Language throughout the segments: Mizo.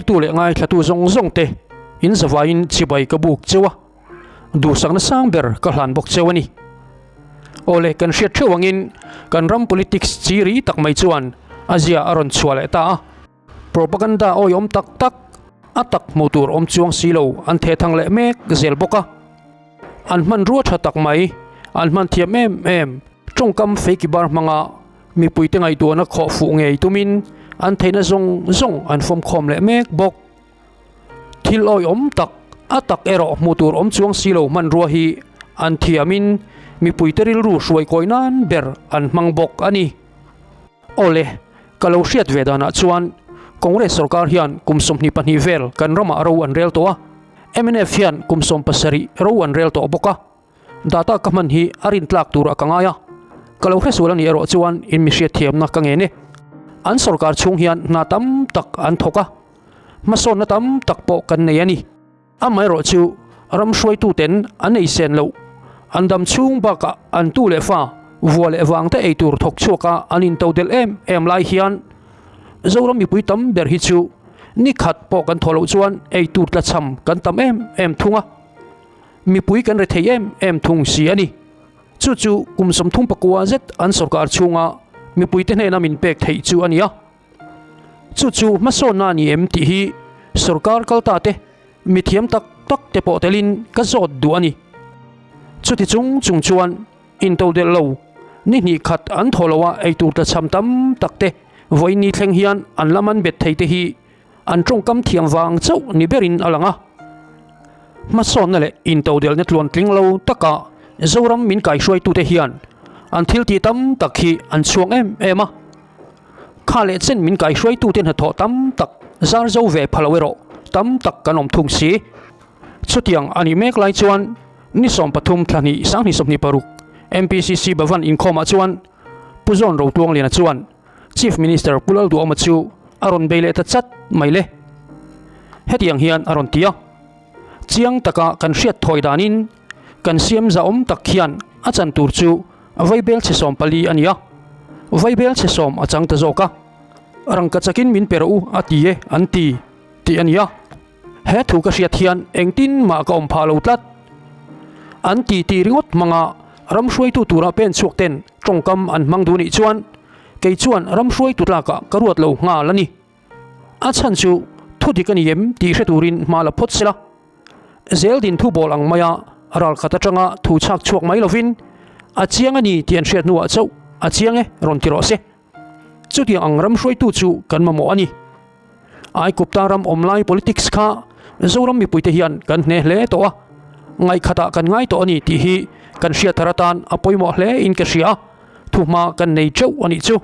Thlirtu leh ngaithlatu zawng zawng te in zavaiin chibai ka buk cheu a, duhsakna sang ber ka hlan bawk cheu a ni. Awle, kan hriat theuh angin kan ram politics chi ri tak mai chuan a zia a rawn chhuah leh ta a. Propaganda awiawm tak tak, a tak hmuh tur awm chuang si lo an thehthang leh mek zel bawk a. An hmanrua tha tak mai, an hman thiam em em, tawngkam feiki bar hmanga mipuite ngaihtuahna khawh fuh ngei tumin an theihna zawng zawng an fawmkhawm leh mek bawk. Thil awiawm tak, a tak erawh hmuh tur awm chuang si lo hmanrua hi an thiamin mipuite rilru hruaikawi nan ber an hmang bawk a ni. Awle, ka lo hriat ve danah chuan Congress sorkar hian kum 22 vel kan ramah ro an rel tawh a, mnf hian kum 17 ro an rel tawh bawk a. Data ka hman hi a rintlak turah ka ngai a, ka lo hresual a nih erawh chuan in mi hriatthiamna ka ngen e. An sorkar chhung hian hna tam tak an thawk a, hmasawnna tam tak pawh kan nei a ni. Amaherawh chu ram hruaituten an ei sen loh, an dam chhung bakah an tu leh fa, vua leh vangte ei tur thawk chhuaka an intodelh em em lai hian Zoram mipui tam ber hi chu ni khat pawh kan thawh loh chuan ei tur tlachham kan tam em em thung a. Mipui kan rethei em em thung si a ni. Chu chu kum 39 zet an sorkar chhunga mipuite hnena min pek theih chu a ni a. Chu chu hmasawnna a ni em tih hi sorkar kalta te mithiam tak tak te pawh telin ka zawt duh a ni. Chuti chung chung chuan intodelh lo ni hnih khat an thaw lo a eitur tlachham tam tak te vawiin ni thleng hian an la man bet thei te hi An tawngkam thiam vang chauh ni berin a lang a. Hmasawnna leh intodelhna tluan tling lo taka Zoram min kaihruaitute hian an thil tih tam tak hi an chhuang em em a. Kha leh chen min kaihruaitute hnathawh tam tak zar zo ve pha lo erawh tam tak kan awm thung si. Chutiang a nih mek lai chuan ni 13 thla hnih 2026 MPCC Bhavan inkhawmah chuan Pu Zawn Rotuangliana chuan Chief Minister Pu Lalduhawma chu a rawn bei leh ta chat mai le. Hetiang hian a rawn ti a, Chiang taka kan hriat thawi danin kan siam zahawm tak hian a chan tur chu vaibel chhe 14 a ni a, vaibel chhe 10 a chang ta zawk a, rangka chakin min pe rawh u a ti e an ti tih a ni a. He thu ka hriat hian engtin mah ka awm phah lo tlat. An ti ti ringawt hmanga ram hruaitu tura pen chhuak ten tawngkam an hmang duh nih chuan kei chuan ram hruaitu tlakah ka ruat lo nghal a ni. A chhan chu thu dik a ni em tih hre turin hma la phawt sela. Zeldin thu bawl ang maia ral khat atanga thu chhak chhuak mai lovin a chiang a ni tih an hriat hnuah chauh a chiang e rawn ti rawh se. Chutiang ang ram hruaitu chu kan mamawh a ni. Aikupta ram awm lai politics kha Zoram mipuite hian kan hne hle tawh a, ngaihkhatah kan ngai tawh a ni tih hi kan hriat thar atan a pawimawh hle in ka hria a, thuhma kan nei teuh a nih chu.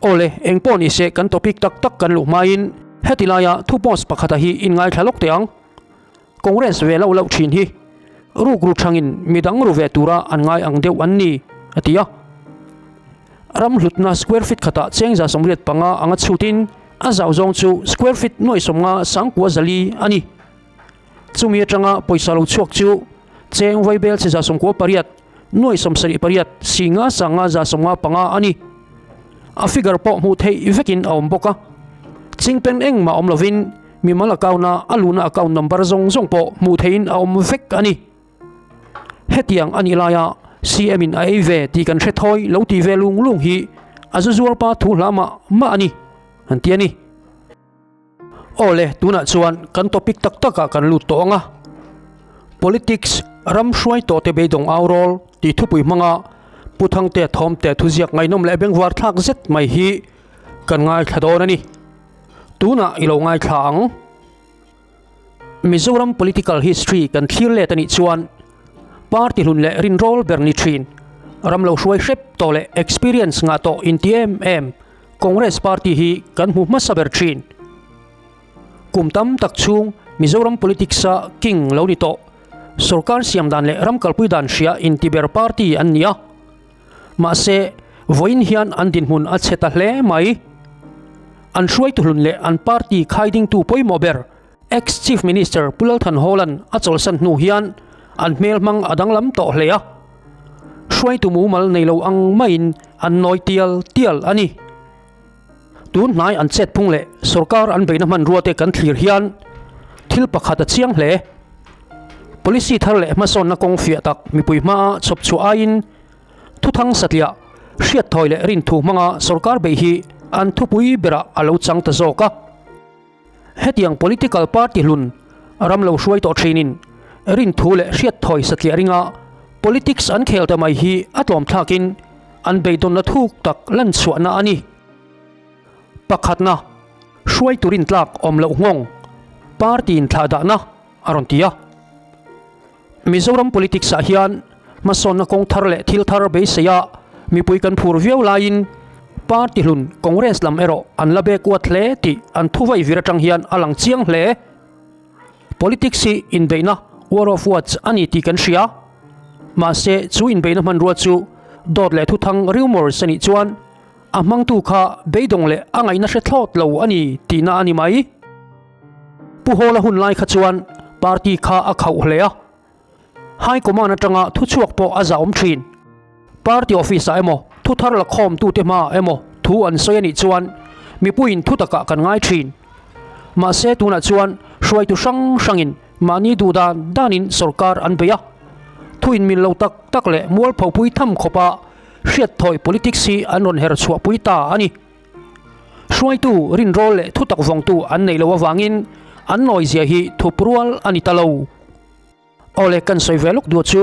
Awle, engpawh ni se kan topic tak tak kan luh hmain heti laia thu post pakhata hi in ngaithla lawk teh ang. Congress ve loh loh thin hi rukru thangin midang ru ve tura an ngai ang deuh an ni, a ti a. Ram hlutna square feet khatah cheng 85 anga chhutin a zau zawng chu square feet 50 9,400 a ni. Chumi atanga pawisa lo chhuak chu cheng vaibel chhe 98 78 singa sanga 75 a ni. A figure pawh hmuh theih vekin a awm bawk a. Chingpen engmah awm lovin mimal account a a luhna account number zawng zawng pawh hmuh theihin a awm vek a ni. Hetiang a nih laia CM in a ei ve tih kan hre thawi lo tih ve lung lung hi a zu zuar pa thu hla mah mah a ni, an ti a ni. Awle, tunah chuan kan topic tak takah kan lut tawh ang a. Politics, ram hruai tawh te beidawng au rawl tih thupui hmanga Pu Thangtea Thawmte thuziak ngaihnawm leh bengvar thlak zet mai hi kan ngaithla dawn a ni. Tunah i lo ngaithla ang. Mizoram political history kan thlir let a nih chuan party hlun leh rinrawl ber ni thin, ram lo hruai hrep tawh leh experience ngah tawh inti em em Congress party hi kan hmu hmasa ber thin. Kum tam tak chhung Mizoram politics-a king lo ni tawh, sorkar siam dan leh ram kalpui dan hria inti ber party an ni a. Mahse, vawiin hian an dinhmun a chhe ta hle mai. An hruaitu hlun leh an party khaidingtu pawimawh ber, ex-Chief Minister Pu Lalthan Hawla'n a chawlhsan hnu hian an hmel hmang a danglam tawh hle a. Hruaitu mumal nei lo ang maiin an nawi tial tial a ni. Tun hnai an chet phung leh sorkar an beihna hmanrua te kan thlir hian thil pakhat a chiang hle. Policy thar leh hmasawnna kawng fiah tak mipui hmaa chhawp chhuah aiin thuthang satliah hriat thawi leh rinthu hmanga sorkar beih hi an thupui berah a lo chang ta zawk a. Hetiang political party hlun ram lo hruai tawh thinin rinthu leh hriat thawi satliah ringa politics an khel ta mai hi a tlawm thlakin an beidawnna thuk tak lan chhuahna a ni. Pakhatna, hruai turin tlak awm loh nghawng party in thlah dahna a rawn ti a. Mizoram politics ah hian hmasawnna kawng thar leh thil thar beisei a mipui kan phur viau laiin party hlun Congress lam erawh an la backward hle tih an thuvai vir atang hian a lang chiang hle. Politics hi inbeihna, war of words, a ni tih kan hria. Mahse chu inbeihna hmanrua chu dawt leh thuthang, rumours, a nih chuan a hmangtu kha beidawng leh a ngaihna hre thlawt lo a ni tihna a ni mai. Pu Hawla hun lai kha chuan party kha a khauh hle a, High Command atanga thuchhuak pawh a zahawm thin. Party office ah emaw thu thar la khawm tute hmaah emaw thu an sawi a nih chuan mipuiin thu takah kan ngai thin. Mahse tunah chuan hruaitu hrang hrangin mahni duh dan danin sorkar an bei a, thu inmil lo tak tak leh mualphopui tham khawpa hriat thawi politics hi an rawn her chhuahpui ta a ni. Hruaitu rinrawl leh thutak vawngtu an neih loh avangin an nawizia hi thup rual a ni ta lo. Awle kan sawi ve lawk duh chu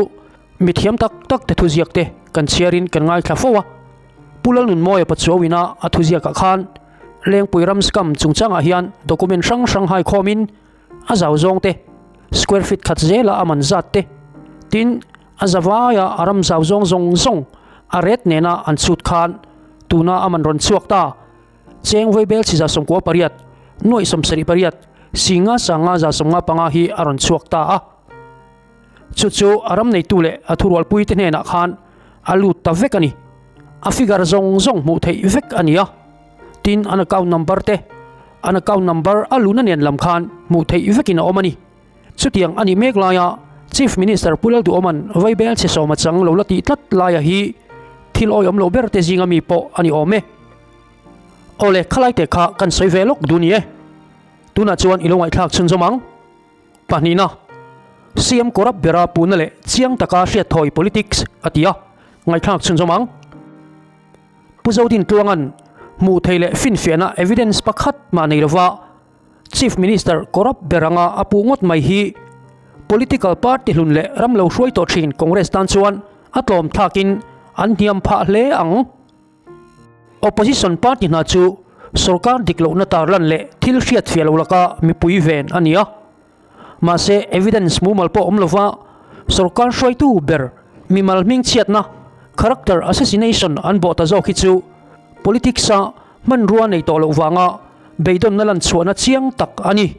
mithiam tak tak te thuziak te kan chhiarin kan ngaithla fo a. Pu Lalnunmawia Pachuauina a thuziakah khan Lengpui ram scam chungchangah hian document hrang hrang haikhawmin a zau zawng te, square feet khat zela a man zat te, tin a zavaia a ram zau zawng zawng zawng a ret nena an chhut khan tuna a man rawn chhuak ta. Cheng Vaibel chhi 98, 78, Singa sanga 95 hi a rawn chhuak ta a. Chu chu a ram neitu leh a thurualpui te hnenah khan a lut ta vek a ni. A figure zawng zawng hmuh theih vek a ni a. Tin, an account number te, an account number a luna nen lam khan hmuh theih vekin a awm a ni. Chutiang a nih mek laia Chief Minister Pu Lalduhawma'n Vaibel chhe sawma chang lo la tih tlat laia hi thil awihawm loh ber te zinga mi pawh a ni awm e. Awle, khalai te kha kan sawi ve lawk duh ni e. Tunah chuan i lo ngaihthlak chhunzawm ang. Pahnihna, CM corrupt bera puhna leh chiang taka hriat thawi politics a ti a, ngaihthlak chhunzawm ang. Pu Zodin Tluanga'n hmuh thei leh finfiahna evidence pakhat mah nei lova Chief Minister corrupt ber anga a puh ngawt mai hi political party hlun leh ram lo hruai tawh thin Congress tan chuan a tlawm thlakin an hniam phah hle ang. Opposition party hna chu sorkar dik lohna tarlan leh thil hriat fiah lo laka mipui ven a ni a. Mahse evidence mumal pawh awm lova sorkar hruaitu ber mimal hmingchhiatna, character assassination, an bawh ta zawk hi chu politics-a hmanrua nei tawh loh vanga beidawnna lan chhuahna chiang tak a ni.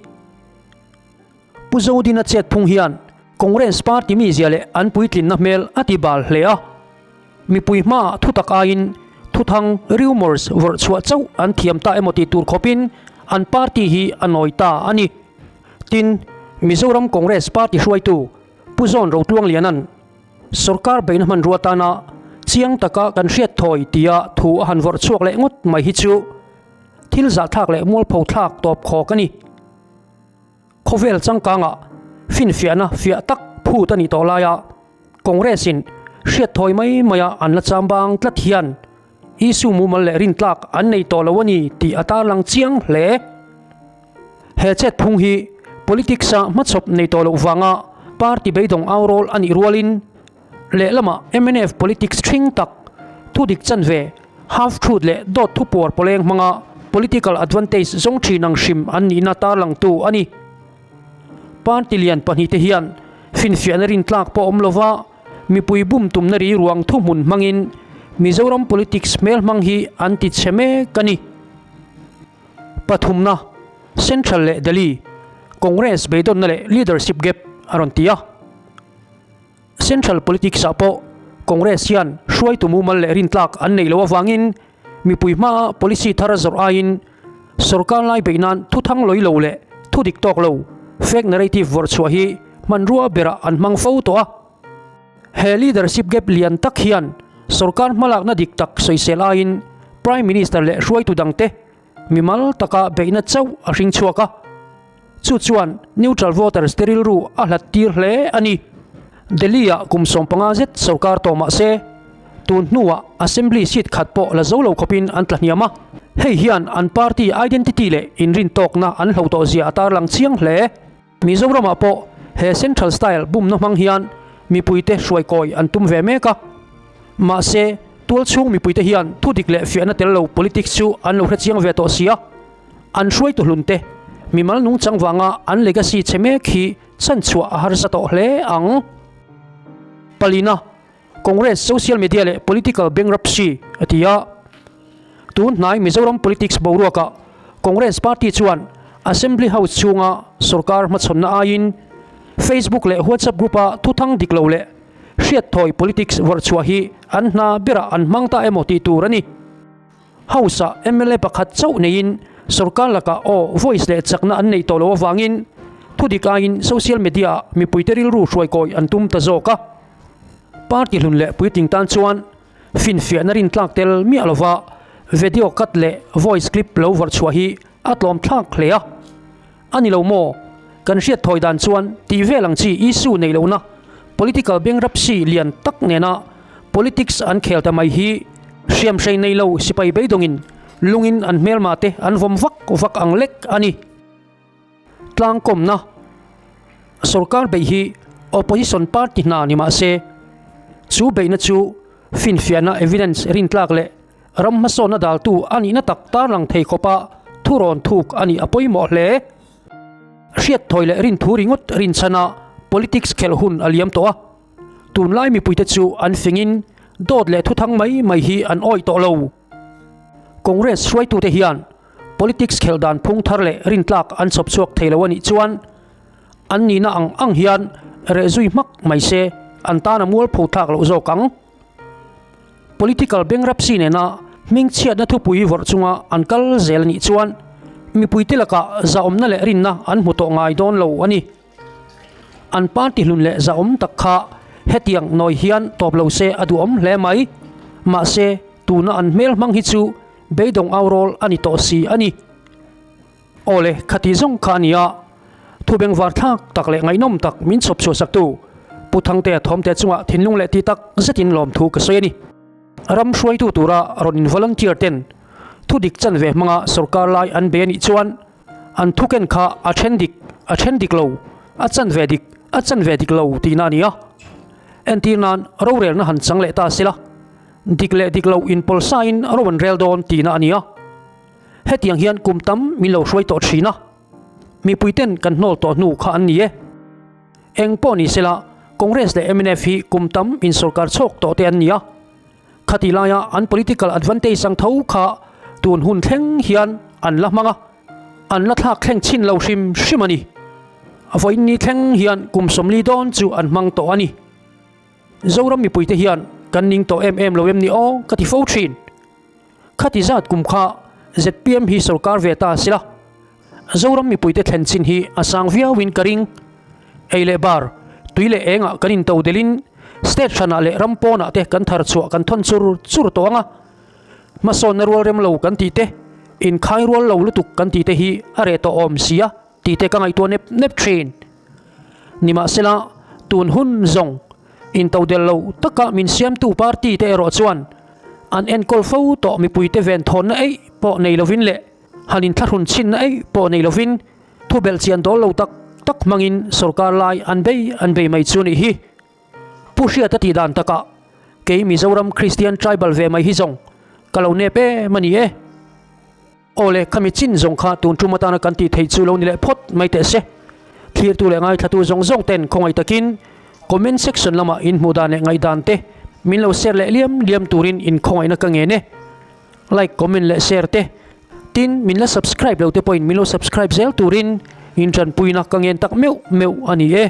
Pu Zodina chet phung hian Congress party mizia leh an puitlinna hmel a ti bal hle a. Mipui hmaah thutak aiin thuthang, rumours, vawrh chhuah chauh an thiam ta emaw tih tur khawpin an party hi a nawi ta a ni. Tin, Mizoram Congress party hruaitu Pu Zawn Rotluangliana'n sorkar beihna hmanrua tana chiang taka kan hriat thawi tia thu a han vawrh chhuak leh ngawt mai hi chu thil zahthlak leh mualpho thlak tawp khawk a ni. Khawvel changkangah finfiahna fiah tak phut a nih tawh laia Congress-in hriat thawi mai maia an la chambang tlat hian issue mumal leh rintlak an nei tawh lo a ni tih a tarlang chiang hle. He chet phung hi politics-a hmachhawp nei tawh loh vanga party beidawng au rawl a nih rualin lehlamah mnf politics ṭhing tak thudik chanve, half truth leh dawt thupuar pawleng hmanga political advantage zawng ṭhin ang hrim an nihna tarlangtu a ni. Party lian pahnihte hian finfiahna rintlak pawh awm lova mipui bum tumna ri ruang thuhmun hmangin Mizoram politics hmelhmang hi an ti chhe mek a ni. Pathumna, Central leh Delhi Congress beidawnna leh leadership gap a rawn ti a. Central politics ah pawh Congress hian hruaitu mumal leh rintlak an neih loh avangin mipui hmaa policy thar zawrh aiin sorkar lai beih nan thuthang lawi lo leh thu dik tawk lo, fake narrative, vawrh chhuah hi hmanrua berah an hmang fo tawh a. He leadership gap lian tak hian sorkar hmalakna dik tak sawisel aiin Prime Minister leh hruaitu dangte. mimal taka beihna chauh a hring chhuak a. Chu chuan neutral voters te rilru a hlat tir hle a ni. Delhi-ah kum 15 zet sorkar tawh mah se, tun hnuah Assembly seat khat pawh la zo lo khawpin an tla hniam a. Hei hian an party identity leh inrintawkna an hlo tawh zia a tarlang chiang hle. Mizoramah pawh he central style bumna hmang hian mipuite hruaikawi an tum ve mek a. Mahse, tualchhung mipuite hian thudik leh fiahna tel lo politics chu an lo hrechiang ve tawh si a. An hruaitu hlunte mimal nungchang vanga an legacy chhe mek hi chhanchhuah a harsa tawh hle ang. Palina, Congress social media leh political bankruptcy a ti a. Tun hnai Mizoram politics boruakah Congress party chuan Assembly House chhunga sorkar hmachhawnna aiin Facebook leh WhatsApp group-a thuthang dik lo leh hriatthawi politics vawrhchhuah hi an hna berah an hmang ta emaw tih tur a ni. House-ah mla pakhat chauh neiin sorkar lakah aw, voice leh chakna an neih tawh loh avangin thudik aiin social media-ah mipuite rilru hruaikawi an tum ta zawk a. Party hlun leh puitling tan chuan finfiahna rintlak tel miah lova video cut leh voice clip lo vawrhchhuah hi a tlawm thlak hle a. A ni lo maw? Kan hriat thawi dan chuan tih vel ang chi issue neih lohna political bankruptcy lian tak nena politics an khel ta mai hi hriamhrei nei lo sipai beidawngin lungin an hmelma te an vawm vak vak ang lek a ni. Tlangkawmna Sorkar beih hi opposition party hna ni mah se chu beihna chu finfiahna evidence rintlak leh Ram hmasawnna daltu a nihna tak tarlang thei khawpa thurawn thuk a nih a pawimawh hle. Hriat thawi leh rinthu ringawt rinchhana politics khelh hun a liam tawh a. Tunlai mipuite chu an fingin dawt leh thuthang mai mai hi an awih tawh lo. Congress hruaitute hian politics khelh dan phung thar leh rintlak an chhawp chhuak thei lo a nih chuan an nihna ang ang hian reh zui hmak mai se an tan a mualpho thlak loh zawk ang. Political bankruptcy nena hmingchhiatna thupui vawrh chunga an kal zel a nih chuan mipuite lakah zahawmna leh rinna an hmu tawh ngai dawn lo a ni. An party hlun leh zahawm tak kha hetiang nawi hian tawp lo se a duhawm hle mai. Mahse, tuna an hmel hmang hi chu beidawng au rawl a ni tawh si a ni. Awle, khati zawng kha a ni a, thu bengvar thlak tak leh ngaihnawm tak min chhawp chhuah saktu Pu Thangtea Thawmte chungah thinlung leh ti tak zetin lawmthu ka sawi a ni. Ram hruaitu tura rawn in volunteer ten thu dik chan ve hmanga sorkar lai an bei a nih chuan an thu ken kha a then dik, a then dik lo, a chan ve dik, a chan ve dik lo tihna a ni a. Entir nan rorelna han chang leh ta sela, dik leh dik lo inpawlsain ro an rel dawn tihna a ni a. Hetiang hian kum tam min lo hruai tawh thin a, mipuiten kan hnawl tawh hnu kha an ni e. Eng pawh ni sela, Congress leh mnf hi kum tam in sorkar chhawk tawh te an ni a. Khati laia an political advantage ang tho kha tun hun thleng hian an la hmang a, an la thlak thleng chhin lo hrim hrim a ni. Vawiin ni thleng hian kum 40 dawn chu an hmang tawh a ni. Zoram mipuite hian kan ning tawh em em lo em ni aw ka ti fo thin. Khati zat kum kha zpm hi sorkar ve ta sila, Zoram mipuite thlen chin hi a sang viauin ka ring. Ei leh bar, tui leh engah kan into delhin state hranah leh ram pawnah te kan thar chhuah kan thawn chur chur tawh ang a. Hmasawnna rual rem lo kan tih te, inkhai rual lo lutuk kan tih te hi a reh tawh awm si a tih te ka ngaihtuah nep nep thin. Nimahsela, tun hun zawng Intodel lo taka min siamtu party te erawh chuan an enkawl fo tawh mipuite venthawnna eih pawh nei lovin leh han inthlahrun chhinna eih pawh nei lovin thu belhchian dawl lo tak tak hmangin sorkar lai an bei an bei mai chu nih hi. Pu Hriata tih dan takah kei Mizoram Kristian Tribal ve mai hi zawng ka lo nep em a ni e. Awle, khami chin zawng kha tun tum atana kan tih theih chu lo ni leh phawt mai teh se. Thlirtu leh ngaithlatu zawng zawng ten khawngaih takin comment section lamah in hmuh dan leh ngaihdan te min lo share leh liam liam turin in khawngaihna ka ngen e. Like, comment leh share te tin min la subscribe lo te pawhin min lo subscribe zel turin in tanpuina ka ngen tak meuh meuh a ni e.